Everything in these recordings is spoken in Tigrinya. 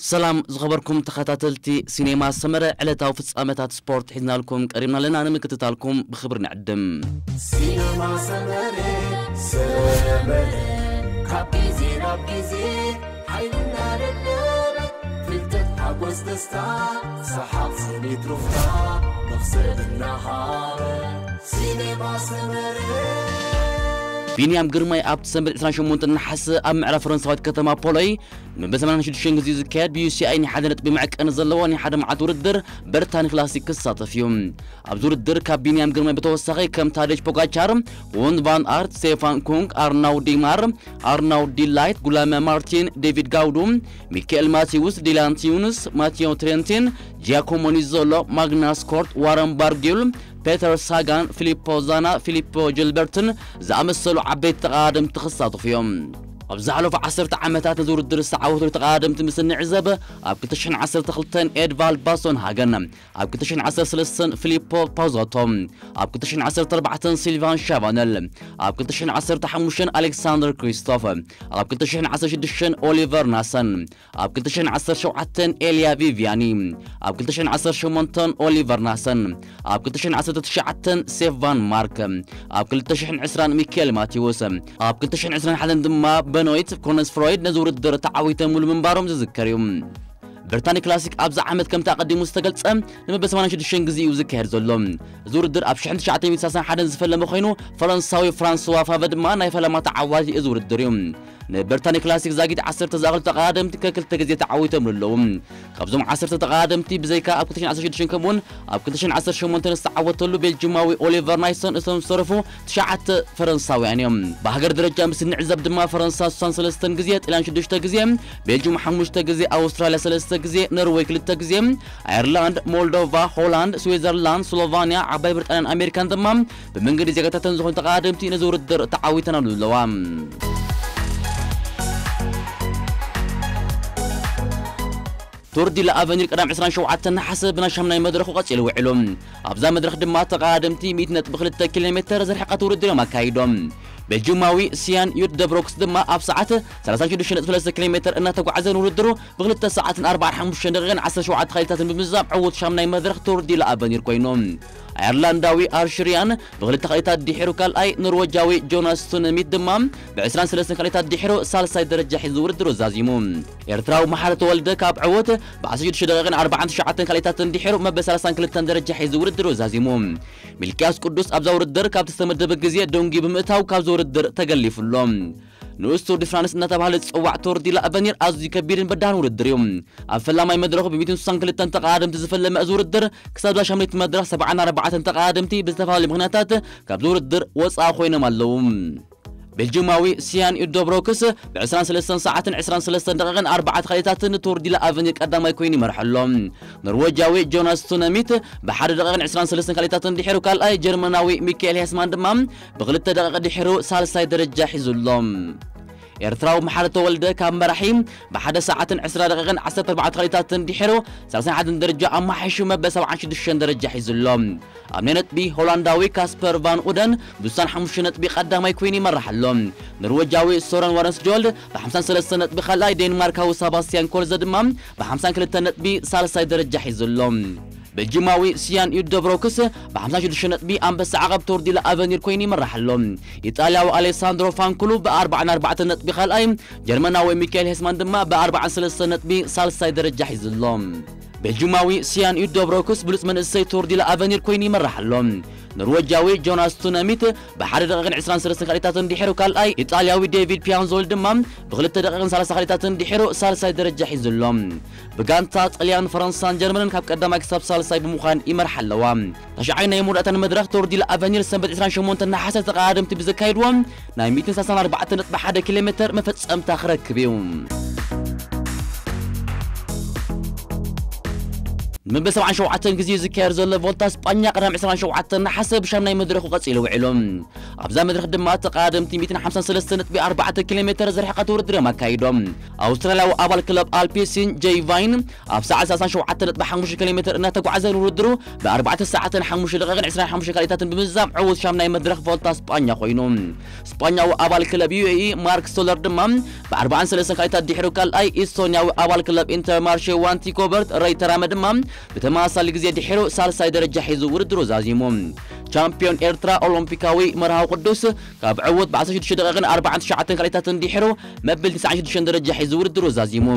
ሰላም ዝኸበርኩም ተኸታተልቲ ሲኔማ ሰመረ፣ ዕለታዊ ፍጻመታት ስፖርት ሒዝናልኩም ቀሪብና ኣለና። ንምክትታልኩም ብኽብሪ ንዕድም። ሲነማ ሰመረ፣ ሰመረ፣ ካብ ግዜ ናብ ግዜ ሓይልና ደለበ፣ ፍልጠት ሓጎስ ደስታ፣ ሰሓቕ ስኒት ሩፍታ፣ መኽሰብ እናሃበ። ሲነማ ሰመረ። ቢንያም ግርማይ ኣብቲ ሰንበት ዕስራን ሸሞንተን ነሓሰ ኣብ ምዕራብ ፈረንሳዊት ከተማ ፖሎይ ንመበል ሰማንያን ሽዱሽተን ግዜ ዝካየድ ብዩሲኣይ ናይ ሓደ ነጥቢ መዕቀኒ ዘለዎ ናይ ሓደ መዓልቲ ውድድር በርታኒ ክላሲክ ክሳተፍ እዩ። ኣብዚ ውድድር ካብ ቢንያም ግርማይ ብተወሳኺ ከም ታደጅ ፖጋቻር፣ ዎን ቫን ኣርት፣ ስቴፋን ኩንግ፣ ኣርናው ዲማር፣ ኣርናው ዲላይት፣ ጉላመ ማርቲን፣ ዴቪድ ጋውዱ፣ ሚካኤል ማቲውስ፣ ዲላን ቲዩንስ፣ ማቲዮ ትሬንቲን፣ ጂያኮሞ ኒዞሎ፣ ማግናስ ኮርት፣ ዋረን ባርጊል፣ ፔተር ሳጋን፣ ፊሊፖ ዛና፣ ፊሊፖ ጅልበርትን ዝኣመሰሉ ዓበይቲ ተቐዳደምቲ ክሳተፉ እዮም። ኣብ ዝሓለፉ ዓሰርተ ዓመታት ነዚ ውድድር ዝተዓወቱ ተቐዳደምቲ ምስ እንዕዘብ፣ ኣብ ክልተ ሽሕን ዓሰርተ ክልተን ኤድቫልድ ባሶን ሃገን፣ ኣብ ክልተ ሽሕን ዓሰርተ ሰለስተን ፊሊፖ ፓውዛቶ፣ ኣብ ክልተ ሽሕን ዓሰርተ ኣርባዕተን ሲልቫን ሻቫነል፣ ኣብ ክልተ ሽሕን ዓሰርተ ሓሙሽተን ኣሌክሳንደር ክሪስቶፍ፣ ኣብ ክልተ ሽሕን ዓሰርተ ሽዱሽተን ኦሊቨር ናሰን፣ ኣብ ክልተ ሽሕን ዓሰርተ ሸውዓተን ኤልያ ቪቪያኒ፣ ኣብ ክልተ ሽሕን ዓሰርተ ሸሞንተን ኦሊቨር ናሰን፣ ኣብ ክልተ ሽሕን ዓሰርተ ትሽዓተን ሴፍ ቫን ማርክ፣ ኣብ ክልተ ሽሕን ዕስራን ሚካኤል ማቴዎስ፣ ኣብ ክልተ ሽሕን ዕስራን ሓደን ድማ በኖይት ኮነስ ፍሮይድ ነዚ ውድድር ተዓዊተምሉ ምንባሮም ዝዝከር እዩ። ብሪታኒ ክላሲክ ኣብዚ ዓመት ከምቲ ኣቐዲሙ ዝተገልጸ ንመበል ሰማንያን ሽዱሽተን ግዜ እዩ ዝካየድ ዘሎ። እዚ ውድድር ኣብ ሽሕን ትሽዓተ ሚእትን ሰላሳን ሓደን ዝፈለመ ኮይኑ፣ ፈረንሳዊ ፍራንስዋ ፋቨ ድማ ናይ ፈለማ ተዓዋቲ እዚ ውድድር እዩ። ንበርታኒ ክላሲክ ዛጊት ዓሰርተ ዝኣኽሉ ተቐዳደምቲ ከክልተ ግዜ ተዓዊቶም ኣለዉ። ካብዞም ዓሰርተ ተቐዳደምቲ ብዘይካ ኣብ ክልተ ሽሕን ዓሰርተ ሽዱሽተን ከምኡውን ኣብ ክልተ ሽሕን ዓሰርተ ሸሞንተን ዝተዓወተሉ ቤልጅማዊ ኦሊቨር ናይሰን እቶም ዝተረፉ ትሽዓተ ፈረንሳውያን እዮም። ብሃገር ደረጃ ምስ እንዕዘብ ድማ ፈረንሳ ስሳን ሰለስተን ግዜ፣ ጥልያን ሽዱሽተ ግዜ፣ ቤልጅም ሓሙሽተ ግዜ፣ ኣውስትራልያ ሰለስተ ግዜ፣ ኖርወይ ክልተ ግዜ፣ ኣየርላንድ፣ ሞልዶቫ፣ ሆላንድ፣ ስዊዘርላንድ፣ ስሎቫንያ፣ ዓባይ ብሪጣንያን ኣሜሪካን ድማ ብመንገዲ ዜጋታተን ዝኾኑ ተቐዳደምቲ ነዚ ውድድር ተዓዊተናሉ ኣለዋ። ቱር ዲ ለኣቨኒር ቀዳም ዕስራን ሸውዓተን ነሓሰ ብናይ ሻምናይ መድረኹ ቀጺሉ ውዒሉ። ኣብዛ መድረኽ ድማ ተቐዳደምቲ ሚእቲ ነጥቢ ክልተ ኪሎ ሜተር ዝርሕቐት ውድድር እዮም ኣካይዶም። ቤልጅማዊ ሲያን ዩት ደብሮክስ ድማ ኣብ ሰዓት ሰላሳ ሽዱሽተ ነጥቢ ሰለስተ ኪሎ ሜተር እናተጓዕዘ ንውድድሩ ብክልተ ሰዓትን ኣርባዓን ሓሙሽተን ደቂቕን ዓሰርተ ሸውዓተ ካሊታትን ብምዝዛም ዕዉት ሻምናይ መድረኽ ቱር ዲ ለኣቨኒር ኮይኑ። ኣየርላንዳዊ ኣርሽርያን ብክልተ ካሊታት ድሒሩ ካልኣይ፣ ኖርወጃዊ ጆናስ ቱነሚት ድማ ብዕስራን ሰለስተን ካሊታት ድሒሩ ሳልሳይ ደረጃ ሒዙ ውድድሩ ዛዚሙ። ኤርትራዊ መሓሪ ተወልደ ካብ ዕዉት ብዓሰርተ ሽዱሽተ ደቂቕን ኣርባዓን ትሽዓተን ካሊታትን ድሒሩ መበል ሰላሳን ክልተን ደረጃ ሒዙ ውድድሩ ዛዚሙ። ሚልክያስ ቅዱስ ኣብዛ ውድድር ካብቲ ዝተመደበ ግዜ ደንጉዩ ብምእታው ካብዚ ውድድር ተገሊፉ ኣሎ። ንኡስ ቱር ዲ ፍራንስ እናተባህለ ዝጽዋዕ ቱር ዲ ለኣቨኒር ኣዝዩ ከቢድን በዳህን ውድድር እዩ። ኣብ ፈላማይ መድረኹ ብ ሚእትን ስሳን ክልተን ተቐዳደምቲ ዝፈለመ እዚ ውድድር ክሳብ እዛ ሻምናይት መድረኽ ሰብዓን ኣርባዕተን ተቐዳደምቲ ብዝተፈላለዩ ምኽንያታት ካብዚ ውድድር ወጻኢ ኮይኖም ኣለዉ። ቤልጅማዊ ሲያን ዩዶብሮክስ ብ ዕስራን ሰለስተን ሰዓትን ዕስራን ሰለስተን ደቂቕን ኣርባዕተ ካሊታትን ቱር ዲ ለኣቨኒር ቀዳማይ ኮይኑ ይመርሖ ኣሎ። ኖርወጃዊ ጆናስ ቱነሚት ብሓደ ደቂቕን ዕስራን ሰለስተን ካሊታትን ድሒሩ ካልኣይ፣ ጀርመናዊ ሚካኤል ሄስማን ድማ ብክልተ ደቂቕ ድሒሩ ሳልሳይ ደረጃ ሒዙ ኣሎ። ኤርትራዊ መሓሪ ተወልደ ካብ መራሒ ብሓደ ሰዓትን ዕስራ ደቂቕን ዓሰርተ ኣርባዕተ ካሊታትን ድሒሩ ሳልሳን ሓደን ደረጃ ኣማሓይሹ መበል ሰብዓን ሽዱሽተን ደረጃ ሒዙ ኣሎ። ኣብ ናይ ነጥቢ ሆላንዳዊ ካስፐር ቫን ኡደን ብስሳን ሓሙሽተ ነጥቢ ቀዳማይ ኮይኑ ይመርሕ ኣሎ። ኖርወጃዊ ሶረን ዋረንስጆልድ ብሓምሳን ሰለስተን ነጥቢ ካልኣይ፣ ዴንማርካዊ ሰባስቲያን ኮልዘ ድማ ብሓምሳን ክልተን ነጥቢ ሳልሳይ ደረጃ ሒዙ ኣሎ። ቤልጅማዊ ሲያን ዩደብሮክስ ብ ሓምሳን ሽዱሽተ ነጥቢ ኣንበሳ ዓቐብ ቱር ዲ ለኣቨኒር ኮይኑ ይመርሕ ኣሎ። ኢጣልያዊ ኣሌሳንድሮ ፋንኩሉ ብ ኣርባዓን ኣርባዕተን ነጥቢ ካልኣይ፣ ጀርመናዊ ሚካኤል ሄስማን ድማ ብ ኣርባዓን ሰለስተን ነጥቢ ሳልሳይ ደረጃ ሒዙ ኣሎ። ቤልጅማዊ ሲያን ዩደብሮክስ ብሉጽ መንእሰይ ቱር ዲ ለኣቨኒር ኮይኑ ይመርሕ ኣሎ። ኖርወጃዊ ጆናስ ቱነሚት ብሓደ ደቂቕን ዕስራን ሰለስተን ካሊታትን ድሒሩ ካልኣይ፣ ኢጣልያዊ ዴቪድ ፒያንዞል ድማ ብክልተ ደቂቕን ሰላሳ ካሊታትን ድሒሩ ሳልሳይ ደረጃ ሒዙ ኣሎ። ብጋንታ ጥልያን፣ ፈረንሳን ጀርመንን ካብ ቀዳማይ ክሳብ ሳልሳይ ብምዃን ይመርሓ ኣለዋ። ታሽዓይ ናይ መወዳእታን መድረኽ ቶር ዲ ለኣቨኒር ሰንበት ዕስራን ሸሞንተን ነሓሰ ተቐዳደምቲ ብዘካይድዎ ናይ ሚእትን ሰላሳን ኣርባዕተን ነጥቢ ሓደ ኪሎ ሜተር መፈጸምታ ክረክብ እዩ። ንመበል ሰብዓን ሸውዓተን ግዜ ዝካየድ ዘሎ ቮልታ ስጳኛ ቀዳም ዕስራን ሸውዓተን ነሓሰ ብሻምናይ መድረኹ ቀጺሉ ውዒሉ። ኣብዛ መድረኽ ድማ ተቐዳደምቲ ሚእትን ሓምሳን ሰለስተን ነጥቢ ኣርባዕተ ኪሎ ሜተር ዝርሕቐት ውድድር እዮም ኣካይዶም። ኣውስትራልያዊ ኣባል ክለብ ኣልፒሲን ጄይ ቫይን ኣብ ሰዓት ሰላሳን ሸውዓተን ነጥቢ ሓሙሽተ ኪሎ ሜተር እናተጓዓዘ ንውድድሩ ብኣርባዕተ ሰዓትን ሓሙሽተ ደቂቕን ዕስራን ሓሙሽተ ካልኢታትን ብምዝዛም ዕዉት ሻምናይ መድረኽ ቮልታ ስጳኛ ኮይኑ። ስጳኛዊ ኣባል ክለብ ዩ ኤ ኢ ማርክ ሶለር ድማ ብኣርባዓን ሰለስተን ካልኢታት ድሕሩ ካልኣይ፣ ኢስቶንያዊ ኣባል ክለብ ኢንተርማርሼ ዋንቲ ኮበርት ረይተራመ ድማ ብተመሳሳሊ ግዜ ድሒሩ ሳልሳይ ደረጃ ሒዙ ውድድሩ ዛዚሙ። ቻምፒዮን ኤርትራ ኦሎምፒካዊ መርሃዊ ቅዱስ ካብ ዕዉት ብ16 ደቂቕን ኣርባዓን ትሽዓተን ካልኢታትን ድሒሩ መበል ትስዓን ሽዱሽተን ደረጃ ሒዙ ውድድሩ ዛዚሙ።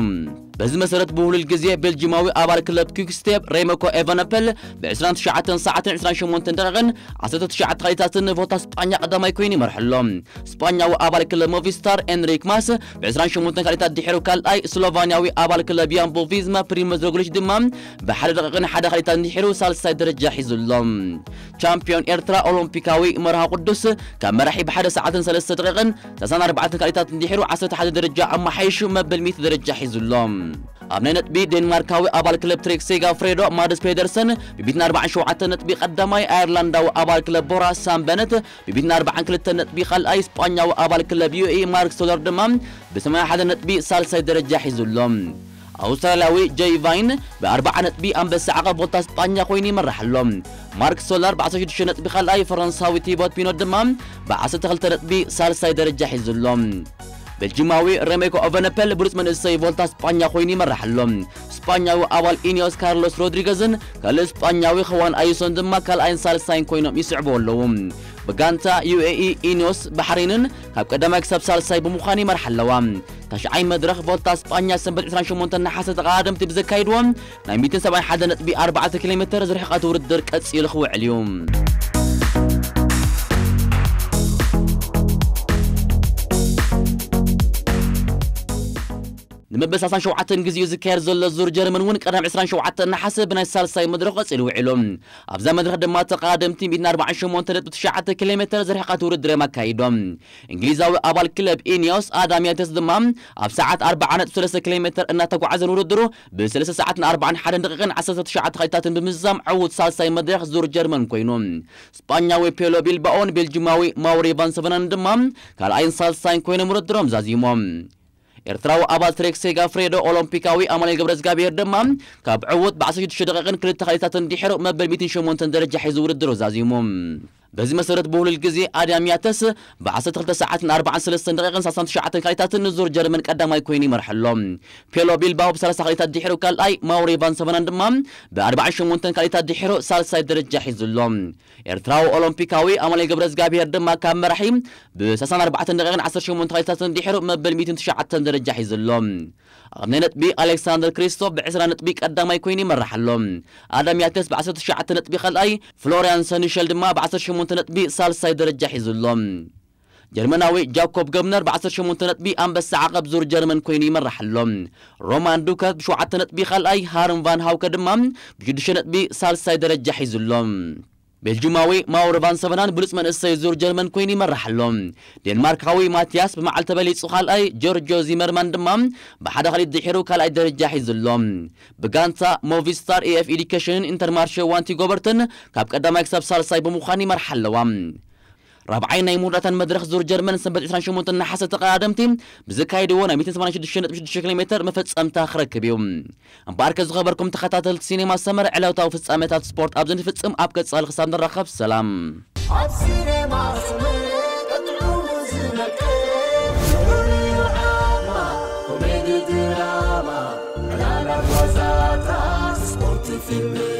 በዚ መሰረት ብህሉል ግዜ ቤልጂማዊ ኣባል ክለብ ኪክስቴፕ ሬሞኮ ኤቨነፐል ብ29 ሰዓትን ዕስራን ሸሞንተን ደቂቕን ዓሰርተ ትሽዓተ ካልኢታትን ንቮልታ ስጳኛ ቀዳማይ ኮይኑ ይመርሐ ኣሎ። ስጳኛዊ ኣባል ክለብ ሞቪስታር ኤንሪክ ማስ ብ28 ካልኢታት ድሒሩ ካልኣይ፣ ስሎቫንያዊ ኣባል ክለብ ያምቦ ቪዝማ ፕሪሞዝ ሮግሊች ድማ ብሓደ ደቂቕን ሓደ ካልኢታት ድሒሩ ሳልሳይ ደረጃ ሒዙ ኣሎ። ቻምፒዮን ኤርትራ ኦሎምፒካዊ መርሃ ቅዱስ ካብ መራሒ ብሓደ ሰዓትን ሰለስተ ደቂቕን ሰላሳን ኣርባዕተን ካልኢታት ድሒሩ ዓሰርተ ሓደ ደረጃ ኣመሓይሹ መበል ሚእቲ ደረጃ ሒዙ ኣሎ። ኣብ ናይ ነጥቢ ዴንማርካዊ ኣባል ክለብ ትሬክ ሴጋ ፍሬዶ ማድስ ፔደርሰን ብሚእትን ኣርባዓን ሸውዓተን ነጥቢ ቀዳማይ፣ ኣየርላንዳዊ ኣባል ክለብ ቦራ ሳም በነት ብሚእትን ኣርባዓን ክልተን ነጥቢ ካልኣይ፣ ስጳኛዊ ኣባል ክለብ ዩ ኤ ኢ ማርክ ሶለር ድማ ብ81 ነጥቢ ሳልሳይ ደረጃ ሒዙ ኣሎ። ኣውስትራልያዊ ጄይ ቫይን ብ40 ነጥቢ ኣንበሳ ዓቐብ ቮልታ ስጳኛ ኮይኑ ይመርሕ ኣሎ። ማርክ ሶላር ብ16 ነጥቢ ካልኣይ፣ ፈረንሳዊ ቲቦት ፒኖት ድማ ብ12 ነጥቢ ሳልሳይ ደረጃ ሒዙ ኣሎ። ቤልጂማዊ ሬሜኮ ኦቨነፐል ብሉጽ መንእሰይ ቮልታ ስጳኛ ኮይኑ ይመርሕ ኣሎ። ስጳኛዊ ኣባል ኢኒዮስ ካርሎስ ሮድሪገዝን ካልእ ስጳኛዊ ኸዋን ኣዩሶን ድማ ካልኣይን ሳልሳይን ኮይኖም ይስዕቡ ኣለዉ። ብጋንታ ዩ ኤ ኢ ኢኒዮስ ባሕሬንን ካብ ቀዳማይ ክሳብ ሳልሳይ ብምዃን ይመርሓ ኣለዋ። ታሽዓይ መድረኽ ቮልታ ስጳኛ ሰንበት ዕስራን ሸሞንተን ነሓሰ ተቐዳደምቲ ብዘካይድዎ ናይ ሚእትን ሰብዓን ሓደን ነጥቢ ኣርባዕተ ኪሎ ሜተር ዝርሕቐት ውድድር ቀጺሉ ክውዕል እዩ። ንመበል ሰላሳን ሸውዓተን ግዜኡ ዝካየድ ዘሎ ዙር ጀርመን እውን ቀዳም ዕስራን ሸውዓተን ነሓሰ ብናይ ሳልሳይ መድረኽ ቀጺሉ ውዒሉ። ኣብዛ መድረኽ ድማ ተቐዳደምቲ ሚእትን ኣርባዓን ሸሞንተ ነጥቢ ትሽዓተ ኪሎ ሜተር ዝርሕቐት ውድድር እዮም ኣካይዶም። እንግሊዛዊ ኣባል ክለብ ኢኒዮስ ኣዳም ያተስ ድማ ኣብ ሰዓት ኣርብዓ ነጥቢ ሰለስተ ኪሎ ሜተር እናተጓዓዘ ንውድድሩ ብሰለስተ ሰዓትን ኣርባዓን ሓደን ደቂቕን ዓሰርተ ትሽዓተ ካልኢታትን ብምዝዛም ዕዉት ሳልሳይ መድረኽ ዙር ጀርመን ኮይኑ። ስጳኛዊ ፔሎ ቢልባኦን ቤልጂማዊ ማውሪ ቫን ሰቨናን ድማ ካልኣይን ሳልሳይን ኮይኖም ውድድሮም ዛዚሞም። ኤርትራዊ ኣባል ትሬክ ሴጋ ፍሬዶ ኦሎምፒካዊ ኣማኑኤል ገብረዝጋብሔር ድማ ካብ ዕዉት ብ16 ደቂቕን ክልተ ካልኢታትን ድሒሩ መበል ሚእትን ሸሞንተን ደረጃ ሒዙ ውድድሩ ዛዚሙ። በዚ መሰረት ብህሉል ግዜ ኣዳም ያተስ ብ12 ሰዓትን ኣርባዓን ሰለስተን ደቂቕን ሰላሳን ትሽዓተን ካልኢታትን ንዙር ጀርመን ቀዳማይ ኮይኑ ይመርሕ ኣሎ። ፔሎ ቢልባኦ ብ30 ካልኢታት ድሒሩ ካልኣይ፣ ማውሪ ቫን ሰቨናን ድማ ብ48 ካልኢታት ድሒሩ ሳልሳይ ደረጃ ሒዙ ኣሎ። ኤርትራዊ ኦሎምፒካዊ ኣማኑኤል ገብረዝጋብሔር ድማ ካብ መራሒ ብ34 ደቂቕን ዓሰርተ ሸሞንተ ካልኢታትን ድሒሩ መበል ሚእትን ትሽዓተን ደረጃ ሒዙ ኣሎ። ኣብ ናይ ነጥቢ ኣሌክሳንደር ክሪስቶፍ ብ20 ነጥቢ ቀዳማይ ኮይኑ ይመርሕ ኣሎ። ኣዳም ያተስ ብ19 ነጥቢ ካልኣይ፣ ፍሎርያን ሰኒሸል ድማ ብ18 ነጥቢ ሳልሳይ ደረጃ ሒዙ ኣሎ። ጀርመናዊ ጃኮብ ገብነር ብ18 ነጥቢ ኣንበሳ ዓቐብ ዙር ጀርመን ኮይኑ ይመርሕ ኣሎ። ሮማን ዱከት ብ7 ነጥቢ ካልኣይ፣ ሃርም ቫን ሃውከ ድማ ብ6 ነጥቢ ሳልሳይ ደረጃ ሒዙ ኣሎ። ቤልጁማዊ ማውሮ ቫን ሰቨናን ብሉጽ መንእሰይ ዙር ጀርመን ኮይኑ ይመርሕ ኣሎ። ዴንማርካዊ ማቲያስ ብመዓልቲ በሊጹ ካልኣይ፣ ጆርጆ ዚመርማን ድማ ብሓደ ካልኢት ድሒሩ ካልኣይ ደረጃ ሒዙ ኣሎ። ብጋንታ ሞቪስታር፣ ኤ ኤፍ ኤዱኬሽንን ኢንተርማርሸ ዋንቲ ጎበርትን ካብ ቀዳማይ ክሳብ ሳልሳይ ብምዃን ይመርሓ ኣለዋ። ራብዓይ ናይ መወዳእታን መድረኽ ዙር ጀርመን ሰንበት ዕስራን ሸሞንተን ነሓሰ ተቐዳደምቲ ብዝካየድዎ ናይ ሚእትን ሰማንያን ሽዱሽተ ነጥቢ ሽዱሽተ ኪሎ ሜተር መፈጸምታ ክረክብ እዩ። እምበኣርከ ዝኸበርኩም ተኸታተልቲ ሲኔማ ሰመር፣ ዕለታዊ ፍጻሜታት ስፖርት ኣብዚ ንፍጽም። ኣብ ቀጻሊ ክሳብ ንራኸብ ሰላም። ኣብ ሲኔማ ሰመር ቀጥዑ ዝነቅል ድራማ፣ ኮሜዲ ድራማ፣ ዕላላት ዋዛታት፣ ስፖርት ፊልም